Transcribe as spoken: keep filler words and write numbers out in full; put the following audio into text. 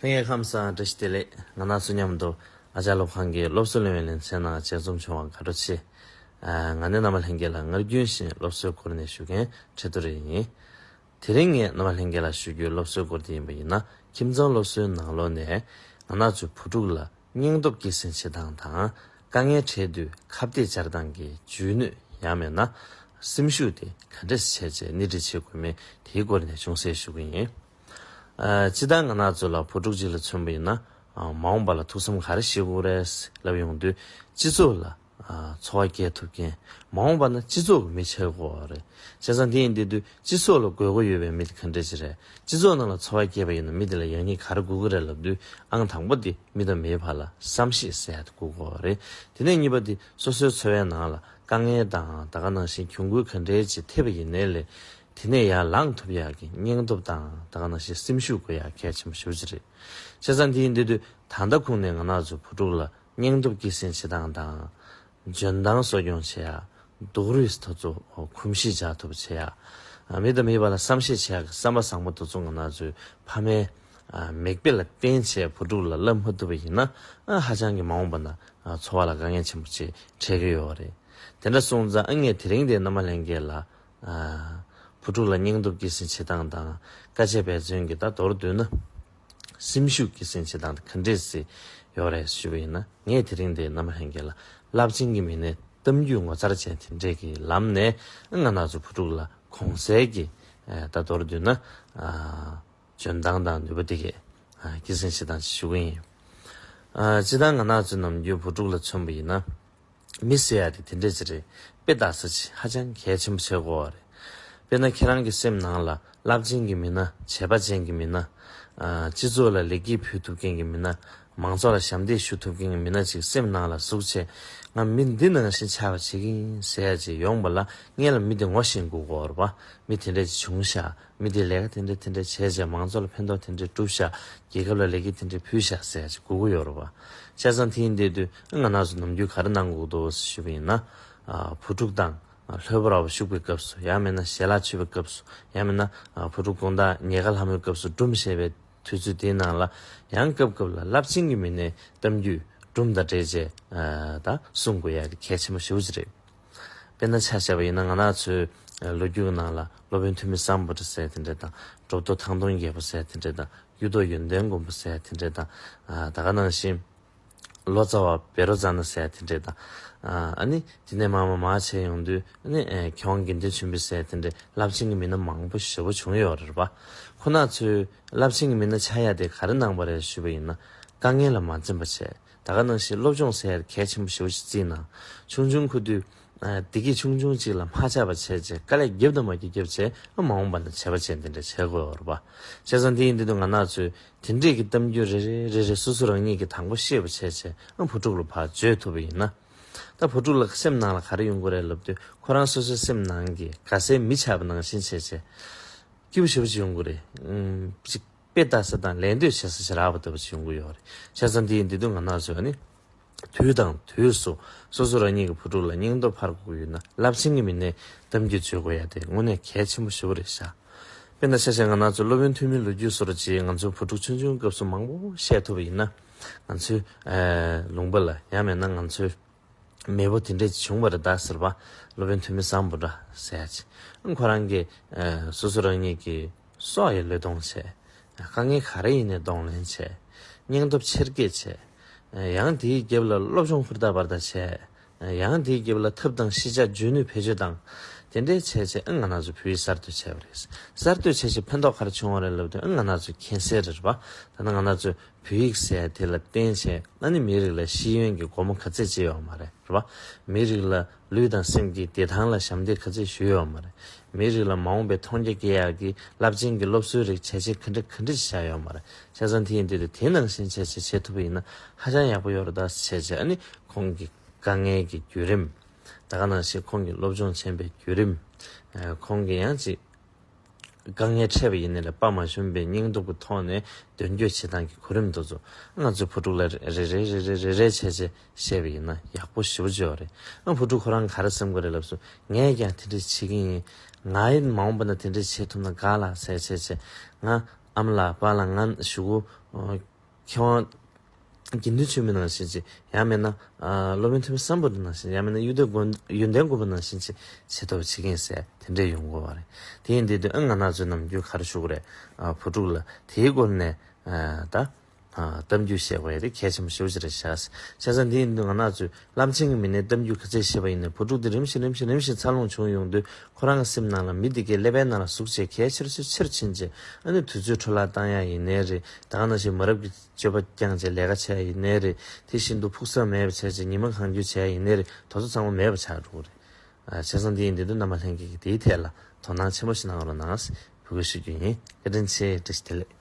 ལྷན་རྒྱས་ཁམས་བཟང་། བཀྲ་ཤིས་བདེ་ལེགས། ང་རང་ཚོ་མཉམ་དུ་ཨ་ཅག་སློབ་ཁང་གི་སློབ་གསོ་ལས་རིམ་ལེ་ཚན་ནང་ལ་ཆེད་འཛོམས་བྱུང་བར་དགའ་སྤྲོ་ཆེ། ཨ། ང་ནི་རྣམ་པ་ལྷན་རྒྱས་ལ་སྔར་རྒྱུན་བཞིན་སློབ་གསོའི་སྐོར་ནས་ཞུ་མཁན་ཁྲི་ཐོ་རེ་ཡིན། དེ་རིང་ངས་རྣམ་པ་ལྷན་རྒྱས་ལ་ཞུ་རྒྱུའི་སློབ་གསོའི་སྐོར་དེ་ཡིན་པ་ཡིན་ན། ཁྱིམ་ཚང་སློབ་གསོའི་ནང་ལོགས་ནས་ང་རང་ཚོའི་བུ་ཕྲུག་ལ་སྙིང་སྟོབས་སྐྱེད་སྲིང་བྱེད་སྟངས་དང་། དཀའ་ངལ་འཕྲད་དུས་ཁ་གཏད་བཅག་སྟངས་ཀྱི་འཇུས་ནུས། ཡང་མིན་ན་སེམས་ཤུགས་དེ་ག་འདྲས་བྱས་རྗེས་སྣེ་ཁྲིད་བྱེད་དགོས་མིན་དེའི་སྐོར་ནས་ཅུང་ཟད་ཞུ་གི་ཡིན། ཨ། སྤྱིར་བཏང་ང་རང་ཚོ་ལ་བུ་ཕྲུག་ཅིག་ལ་མཚོན་པ་ཡིན་ན། ཨ། མ་འོངས་པ་ལ་ཐུགས་བསམ་ག་རེ་བཞེས་དགོས་རེད་ལབ་ཡོང་དུས། སྤྱི་ཚོགས་ལ། ཨ། འཚོ་བ་སྐྱེལ་ཐུབ་མཁན། མ་འོངས་པ་ན་སྤྱི་ཚོགས་ཀྱི་མི་ཆགས་དགོས་པ་རེད། བྱས་ཙང་དེ་ཡིན་དུས་སྤྱི་ཚོགས་ལ་དགོས་མཁོ་ཡོད་པའི་མི་དེ་ག་འདྲས་ཅིག་རེད། སྤྱི་ཚོགས་ནང་ལ་འཚོ་བ་སྐྱེལ་བ་ཡིན་ན་མི་དེ་ལ་ཡག་ཉེས་ག་རེ་དགོས་ཀྱི་རེད་ལབ་དུས། ཨང་དང་པོ་དེ་མི་དང་མིའི་བར་ལ་བསམ་ཤེས་ཟེར་ཡ་དེ་དགོས་ཀྱི་ཡོད་རེད། དེ་ནས་གཉིས་པ་དེ་སོ་སོའི་འཚོ་བའི་ནང་ལ་དཀའ་ངལ་དང་། ད་ག་ནང་བཞིན་གྱོང་གུན་ག་འདྲས་ཅིག་ཐེབས་པ་ཡིན་ནའི་ལས། དེ་ནས་ཡར་ལངས་ཐུབ་ཡག་གི་སྙིང་སྟོབས་དང་། ད་ག་ནང་བཞིན་སེམས་ཤུགས་དགོས་ཡག་གལ་ཆེན་པོ་ཞེ་པོ་ཅིག་རེད། བྱས་ཙང་དེ་ཡིན་དུས་ད་ལྟ་ཁུངས་ནས་ང་རང་ཚོ་བུ་ཕྲུག་ལ་སྙིང་སྟོབས་སྐྱེད་སྲིང་བྱེད་སྟངས་དང་། འཇོན་ཐང་གསོ་སྐྱོང་བྱེད་ཡག་སྡུག་རུས་དེ་ཚོ་གོམས་གཤིས་འཇགས་ཐུབ་པ་བྱེད་ཡག་མི་དང་མིའི་བར་ལ་བསམ་ཤེས་བྱེད་ཡག་གི་བསམ་པ་བཟང་པོ་དེ་ཚོ་ང་རང་ཚོའི་ཕ་མའི། ཨ། མིག་དཔེ་ལ་བརྟེན་བྱས་བུ་ཕྲུག་ལ་བསླབ་མ་ཐུབ་པ་ཡིན་ན། ཨ། ཧ་ཅང་གི་མ་འོངས་པ་ན། ཨ། འཚོ་བ་ལ་དཀའ་ངལ་ཆེན་པོ་ཅིག་འཕྲད་ཀྱི་ཡོད་རེད། དེ་འདྲ་སོང་ཙང་། ཨ། ངས་དེ་རིང་འདིར་རྣམ་པ་ལྷན་རྒྱས་ལ། ཨ། བུ་ཕྲུག་ལ་སྙིང་སྟོབས་སྐྱེད་སྲིང་བྱེད་སྟངས་དང་། དཀའ་སྤྱད་འབད་བརྩོན་གྱི། ད་མདོར་བསྡུས་ན་སེམས་ཤུགས་སྐྱེད་སྲིང་བྱེད་སྟངས་དེ་ག་འདྲས་སེ་ཡོད་རེད་ཞུས་པ་ཡིན་ན། ངས་དེ་རིང་འདིར་རྣམ་པ་ལྷན་རྒྱས་ལ་རླབས་ཆེན་གྱི་མི་སྣའི་གཏམ་རྒྱུད་ངོ་མཚར་ཅན་དེ་འདྲས་ཀྱི་ལམ་ནས། ང་རང་ཚོ་བུ་ཕྲུག་ལ་གོང་གསལ་གྱི། ཨ། ད་མདོར་བསྡུས་ན། ཨ། འཇོན་ཐང་དང་ནུས་པ་དེ་གས། ཨ། སྐྱེད་སྲིང་བྱེད་སྟངས་ཤིག་ཞུ་གི་ཡིན། ཨ། སྤྱིར་བཏང་ང་རང་ཚོ་ནམ་རྒྱུན་བུ་ཕྲུག་ལ་མཚོན་པ་ཡིན་ན། མི་ཟེར་ཡ་དེ་དེ་འདྲས་ཅིག་རེད། དཔེ་ལྟ་ས་ཅིག་ཧ་ཅང་གལ་ཆེན་པོ་བྱེད་དགོས་པ་རེད། དཔེར་ན་ཁྱེད་རང་གི་སེམས་ནང་ལ་རླབས་ཆེན་གྱི་མི་སྣ། བྱས་པ་ཅན་གྱི་མི་སྣ། ཨ། སྤྱི་ཚོགས་ལ་ལེགས་སྐྱེས་ཕུལ་ཐུབ་མཁན་གྱི་མི་སྣ། མང་ཚོགས་ལ་ཞབས་འདེགས་ཞུ་ཐུབ་མཁན་གྱི་མི་སྣ་ཅིག་སེམས་ནང་ལ་ཟུག་བྱས། ང་མི་འདི་ནང་བཞིན་ཆགས་པ་བྱེད་ཀྱི་ཡིན་ཟེར་ཡ་ཅིག་ཡོང་བ་ལ། སྔོན་ལ་མི་དེ་ངོ་ཤེས་དགོས་ཀྱི་ཡོད་རེད་པ། མི་དེ་འདྲས་ཅིག་བྱུང་ཤག་མི་དེས་ལས་ཀ་དེ་འདྲས་དེ་འདྲས་བྱས་བྱས། མང་ཚོགས་ལ་ཕན་ཐོགས་དེ་འདྲས་བསྒྲུབས་ཤག་རྒྱལ་ཁབ་ལ་ལེགས་སྐྱེས་དེ་འདྲས་ཕུལ་ཤག་ཟེར་ཡ་ཅིག་དགོས་ཀྱི་ཡོད་རེད་པ། བྱས་ཙང་དེ་ཡིན་དུས་ང་རང་ཚོ་ནམ་རྒྱུན་ག་རེ་གནང་དགོས་འདུག་ཞུས་པ་ཡིན་ན། ཨ། བུ་ཕྲུག་དང་ལྷོད་པོ་ར་བ་བཞུགས་པའི་སྐབས་སུ། ཡང་མིན་ན་ཞལ་ལག་མཆོད་པའི་སྐབས་སུ། ཡང་མིན་ན། ཨ། བུ་ཕྲུག་དགོང་དག་ཉལ་ཁ་ལྷ་མོའི་སྐབས་སུ། སྒྲུང་བཤད་པའི་དུས་ཚོད་དེའི་ནང་ལ། ཡང་སྐབས་སྐབས་ལ་རླབས་ཆེན་གྱི་མི་སྣའི་གཏམ་རྒྱུད་སྒྲུང་དང་འབྲེལ་བྱས། ཨ། ད་གསུང་དགོས་ཡ་གི་གལ་ཆེན་པོ་ཞེ་པོ་ཅིག་རེད། དཔེར་ན་ཆ་བཞག་པ་ཡིན་ན། ང་རང་ཚོའི་ལོ་རྒྱུས་ཀྱི་ནང་ལ་སློབ་དཔོན་ཐོན་མི་སམ་བྷོ་ཊ་ཟེར་དེ་འདྲས་དང་། གྲུབ་ཐོབ་ཐང་སྟོང་རྒྱལ་པོ་ཟེར་དེ་འདྲས་དང་། གཡུ་ཐོག་ཡོན་ཏན་མགོན་པོ་ཟེར་དེ་འདྲས་དང་། ཨ། ད་ག་ནང་བཞིན་ལོ་ཙཱ་བ་བཻ་རོ་ཙ་ན་ཟེར་དེ་འདྲས་དང་། ཨ། ཨ་ནི་དེ་ནས་མར་མར་མར་བྱས་ཡོང་དུས། ཨ་ནི། ཨེ། མཁས་དབང་དགེ་འདུན་ཆོས་འཕེལ་ཟེར་དེ་འདྲས་རླབས་ཆེན་གྱི་མི་སྣ་མང་པོ་ཞེ་པོ་བྱུང་ཡོད་རེད་པ། ཁོང་རྣམ་ཚོའི་རླབས་ཆེན་གྱི་མི་སྣ་ཆགས་ཡ་དེ་ག་རེ་གནང་བ་རེད་ཞུས་པ་ཡིན་ན། དཀའ་ངལ་ལ་མ་འཛེམས་པ་བྱས། ད་ག་ནང་བཞིན་སློབ་སྦྱོང་ཟེར་ཡ་གལ་ཆེན་པོ་ཞེ་པོ་ཞིག་བརྩིས་ན། ཆུང་ཆུང་ཁུ་དུས། ཨ། བདེ་སྐྱིད་ཆུང་ཆུང་ཅིག་ལ་མ་ཆགས་པ་བྱས་བྱས། དཀའ་ལས་བརྒྱབ་དང་མ་བརྒྱབ་བརྒྱབ་བྱས། ཨ། མ་འོངས་པ་ན་བྱས་པ་བྱས་དེ་འདྲ་བྱེད་དགོས་པ་རེད་པ། བྱས་ཙང་དེ་ཡིན་དུས་ང་རང་ཚོས་དེ་འདྲས་ཀྱི་གཏམ་རྒྱུད་རེ་རེ་རེ་རེ་སོ་སོ་རང་ཉིད་ཀྱིས་དང་པོ་ཤེས་པ་བྱས་བྱས། ཨ། བུ་ཕྲུག་ལ་ཕར་བརྗོད་ཐུབ་པ་ཡིན་ན། ད་བུ་ཕྲུག་ལ་སེམས་ནང་ལ་ག་རེ་ཡོང་གི་རེད་ལབ་དུས། ཁོ་རང་སོ་སོའི་སེམས་ནང་གི་དགའ་སའི་མི་ཆགས་པ་ནང་བཞིན་བྱས་བྱས། སྐྱིད་པོ་ཞེ་པོ་ཅིག་ཡོང་གི་རེད། ཨུམ། ཅིག་དཔེ་ལྟ་ས་དང་ལད་ཟློས་བྱེད་ས་ཞིག་རག་པ་ལྟ་བུ་ཅིག་ཡོང་གི་ཡོད་རེད། བྱས་ཙང་དེ་ཡིན་དུས་ང་རང་ཚོས་ནི། དུས་དང་དུས་སུ་སོ་སོ་རང་ཉིད་ཀྱི་བུ་ཕྲུག་ལ་སྙིང་སྟོབས་འཕར་དགོས་ཡོད་ན། རླབས་ཆེན་གྱི་མི་སྣའི་གཏམ་རྒྱུད་བརྗོད་དགོས་ཡ་དེ་དངོས་གནས་གལ་ཆེན་པོ་ཞེ་པོ་རེད་ཤག་དཔེར་ན་ཆ་བཞག་ང་རང་ཚོ་སློབ་དཔོན་ཐོན་མིའི་ལོ་རྒྱུས་སོགས་ཅིག་ང་ཚོའི་བུ་ཕྲུག་ཆུང་ཆུང་སྐབས་སུ་མང་པོ་བཤད་ཐུབ་པ་ཡིན་ན། ང་ཚོའི། ཨ། ལུང་པ་ལ། ཡང་མིན་ན་ང་ཚོའི་མེས་པོ་དེ་འདྲས་བྱུང་བ་རེད་ད་ཟེར་བ། སློབ་དཔོན་ཐོན་མི་སམ་བྷོ་ཊ་ཟེར་ཡ་ཅིག་ཁོ་རང་གིས། ཨ། སོ་སོ་རང་ཉིད་ཀྱི་སྲོག་ཡི་བློས་གཏོང་བྱས། དཀའ་ངལ་ག་རེ་ཡིན་ནའི་གདོང་ལེན་བྱས། སྙིང་སྟོབས་ཆེར་སྐྱེད་བྱས། ཡང་དེའི་རྒྱབ་ལ་སློབ་སྦྱོང་ཧུར་ཐག་འབར་ཐག་བྱས། ཡང་དེའི་རྒྱབ་ལ་ཐབས་དང་ཤེས་བྱ་འཇོན་ནུས་བེད་སྤྱོད་བཏང་། དེ་འདྲའི་བྱས་བྱས། ཨ། ང་རང་ཚོ་བོད་ཡིག་གསར་གཏོད་བྱས་པ་རེད། གསར་གཏོད་བྱས་བྱས་ཕན་ཐོགས་ག་རེ་བྱུང་བ་རེད་ལབ་དུས། ཨ། ང་རང་ཚོ་མཁྱེན་གསལ་རེད་པ། ད་ནི་ང་རང་ཚོ་བོད་ཡིག་ཟེར་དེ་ལ་བརྟེན་བྱས། ཨ་ནི་མིའི་རིགས་ལ་ཤེས་ཡོན་གྱི་སྒོ་མོ་ག་ཚད་ཕྱེ་ཡོད་མ་རེད། རེད་པ། མིའི་རིགས་ལ་ལུས་དང་སེམས་ཀྱི་བདེ་ཐང་ལ་ཞབས་འདེགས་ག་ཚད་ཞུས་ཡོད་མ་རེད། མིའི་རིགས་ལ་མ་འོངས་པའི་མཐོང་རྒྱ་སྐྱེད་ཡག་གི་རླབས་ཆེན་གྱི་སློབ་གསོའི་རིགས་བྱས་རྗེས་ག་འདྲ་ག་འདྲ་ཞིག་བཞག་ཡོད་མ་རེད། བྱས་ཙང་དེ་ཡིན་དུས་དེ་ནང་བཞིན་བྱས་བྱས་བྱེད་ཐུབ་པ་ཡིན་ན་ཧ་ཅང་ཡག་པོ་ཡོད་རེད་ད་བྱས་བྱས། ཨ་ནི་ཁོང་གི་དཀའ་ངལ་གྱི་བརྒྱུད་རིམ། ད་ག་ནང་བཞིན་ཁོང་གི་སློབ་སྦྱོང་ཆེན་པོའི་བརྒྱུད་རིམ། ཨ། ཁོང་གི་ཡང་ཅིག་དཀའ་ངལ་འཕྲད་པ་ཡིན་ནའི་ལས་དཔའ་མ་ཞུམ་པའི་སྙིང་སྟོབས་ཀྱི་ཐོག་ནས་མདུན་སྐྱོད་བྱེད་སྟངས་ཀྱི་གོ་རིམ་དེ་ཚོ་ང་ཚོའི་བུ་ཕྲུག་ལ་རེ་རེ་རེ་རེ་རེ་རེ་བྱས་བྱས་བཤད་པ་ཡིན་ན་ཡག་པོ་ཞེ་པོ་ཅིག་ཡོད་རེད། ཨ། བུ་ཕྲུག་ཁོ་རང་ག་རེ་བསམ་གི་རེད་ལབ་སོང་། ངས་ཀྱང་དེ་འདྲ་བྱེད་ཀྱི་ཡིན། ང་ཡིན་མ་འོངས་པ་ན་དེ་འདྲ་བྱེད་ཐུབ་ན་དགའ་ལ་ཟེར་བྱས་བྱས། ང་ཨ་མ་ལགས་པཱ་ལགས་ང་གཞུག་གུ་ མཁས་དབང་དགེ་འདུན་ཆོས་འཕེལ་ནང་བཞིན་ཅིག་ཡང་མིན་ན་སློབ་དཔོན་ཐོན་མི་སམ་བྷོ་ཊ་ནང་བཞིན། ཡང་མིན་ན་གཡུ་སྟོད་དགོན་ཡོན་ཏན་དགོན་པ་ནང་བཞིན་ཅིག་བྱེད་ཐུབ་པ་བྱེད་ཀྱི་ཡིན་ཟེར་དེ་འདྲས་ཡོང་གི་ཡོད་པ་རེད། དེ་ཡིན་དུས་དུས་ཨ་ང་རང་ཚོའི་ནམ་རྒྱུན་ག་རེ་ཞུ་གི་རེད། བུ་ཕྲུག་ལ་དེའི་སྐོར་ནས་ད་གཏམ་རྒྱུད་བཤད་དགོས་ཡ་དེ་གལ་ཆེན་པོ་ཞེ་པོ་ཅིག་རེད་ཤག་བྱས་ཙང་འདི་ཡིན་དུས་ང་རང་ཚོས་བླ་ཆེན་གྱི་མི་སྣའི་གཏམ་རྒྱུད་ག་ཚད་བཤད་པ་ཡིན་ནའི་བུ་ཕྲུག་དེ་རིམ་བཞིན་རིམ་བཞིན་རིམ་བཞིན་འཚར་ལོངས་བྱུང་ཡོང་དུས་ཁོ་རང་གི་སེམས་ནང་ལ་མི་དེ་གའི་ཀླད་པའི་ནང་ལ་ཟུག་བྱས་གལ་ཆེར་ཆེར་ཆེར་ཕྱིན་རྗེས་ཨ་ནི་དུས་ཚོད་འཕྲོ་བརླག་བཏང་ཡ་ཡིན་ནའི་རེད། ད་ག་ནང་བཞིན་མ་རབས་ཀྱི་སྤྱོད་པ་བསྐྱངས་བྱས་ལས་ཀ་བྱས་ཡ་ཡིན་ནའི་རེད། དེ་བཞིན་དུ་ཕུགས་བསམ་མེད་པ་བྱས་བྱས་ཉི་མ་གང་འཁྱོལ་བྱས་ཡ་ཡིན་ནའི་རེད། དེ་ཚོ་ཚང་མ་མེད་པ་ཆགས་འགྲོ་གི་རེད། བྱས་ཙང་འདི་ཡིན་དུས་རྣམ་པ་ལྷན་རྒྱས་ཀྱིས་དེའི་ཐད་ལ་དོ་སྣང་ཆེན་པོ་ཞིག་གནང་རོགས་གནང་ཞེས་འབོད་སྐུལ་ཞུ་རྒྱུ་ཡིན། བཀའ་དྲིན་ཆེ། བཀྲ་ཤིས་བདེ་ལེགས།